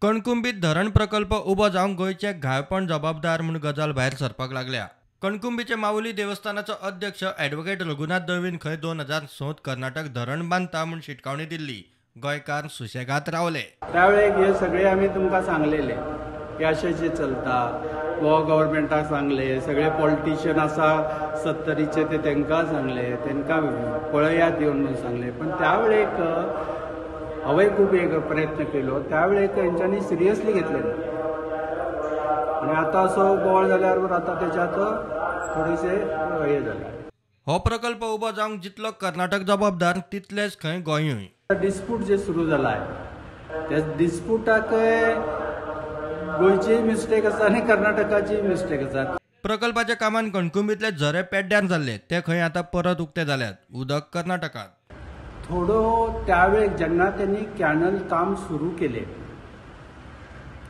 कणकुंबीत धरण प्रकल्प उबो जावंक गोंयचे घायपण जबाबदार म्हूण गजाल भायर सरपाक लागल्या. कणकुंबीचे माऊली देवस्थानाचो अध्यक्ष ॲडव्होकेट रघुनाथ दळवीन खंय 2006 कर्नाटक धरण बांदता म्हूण शिटकावणी दिल्ली. गोंयकार सुशेगात रावले. त्यावेळेक हे सगळे आमी तुमकां सांगलेले की अशें जे चलता गोवा गव्हर्मेंटाक सांगले, सगळे पॉलिटिशियन आसा सत्तरीचे ते तांकां सांगले, तांकां पळयात येवन म्हणून सांगले. पण त्यावेळेक हांवें खूब एक प्रयत्न केलो, त्यावेळेक तेंच्यांनी सिरियसली घेतले ना. आनी आतां असो बोवाळ जाल्यार आतां तेच्यात थोडेशे हे जाले. हो प्रकल्प उबो जावंक जितलो कर्नाटक जबाबदार तितलेच खंय गोंयूय. डिस्प्यूट जे सुरू जाला त्या डिस्प्युटाक गोंयची मिस्टेक आसा आनी कर्नाटकाची मिस्टेक आसा. प्रकल्पाच्या कामान कणकुंबीतले झरे पेड्ड्यार जाल्ले ते खंय आतां परत उक्ते जाल्यात. उदक कर्नाटकात. थोडो त्यावेळेक जेन्ना त्यांनी कॅनल काम सुरू केले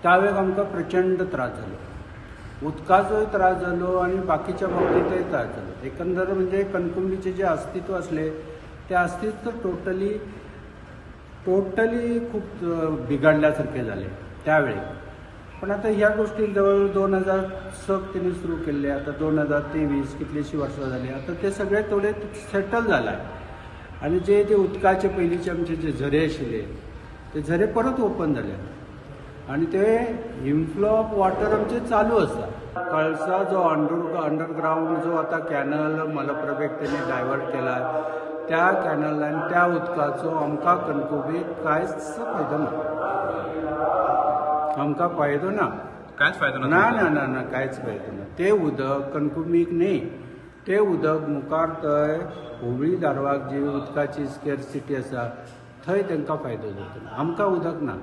त्यावेळेक आमकां प्रचंड त्रास जालो, उदकाचोय त्रास जालो आनी बाकीच्या बाबतींतय त्रास जालो. एकंदर म्हणजे कणकुंबीचे जे अस्तित्व असले ते अस्तित्व टोटली टोटली खूप बिघडल्यासारखे झाले त्यावेळी. पण आता ह्या गोष्टी जवळ 2006 त्यांनी सुरू केले, आता 2023 कितलीशी वर्सां जाली, आता ते सगळे थोडे सेटल जाला. आनी जे ते उदकाचे पयलींचे आमचे जे झरे आशिल्ले ते झरे परत ओपन जाले आनी ते इनफ्लो ऑफ वॉटर आमचे चालू आसा. कळसा जो अंडरग्रावंड जो आतां कॅनल मलप्रभेक तेणी डायवर्ट केला त्या कॅनलान त्या उदकाचो आमकां कणकुंबीक कांयच फायदो ना, आमकां फायदो ना, कांयच फायदो ना, ना ना ना ना कांयच फायदो ना. ते उदक कणकुंबीक न्ही, ते उदक मुखार थंय हुबळी धारवाक जी उदकाची स्केर्सिटी आसा थंय तांकां फायदो जातलो, आमकां उदक ना.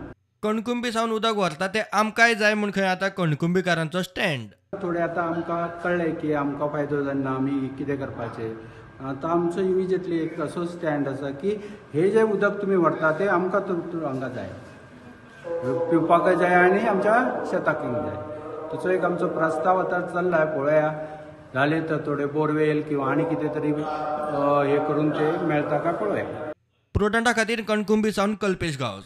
कणकुंबी सावन उदक व्हरता ते आमकांय जाय म्हूण खंय आतां कणकुंबीकारांचो स्टँड. थोडे आतां आमकां कळ्ळें की आमकां फायदो जायना, आमी कितें करपाचें. आतां आमचो इमिजिएटली एक असो स्टँड आसा की हे जे उदक तुमी व्हरता ते आमकां हांगा जाय, पिवपाकय जाय आनी आमच्या शेताकय जाय. तसो एक आमचो प्रस्ताव आतां चल्ला, पळोवया जाले तर थोडे बोरवेल किंवा आनी कितें तरी हे करून ते मेळटा काय पळोवया. प्रुडंटा खातीर कणकुंबी सावन कल्पेश गांवस.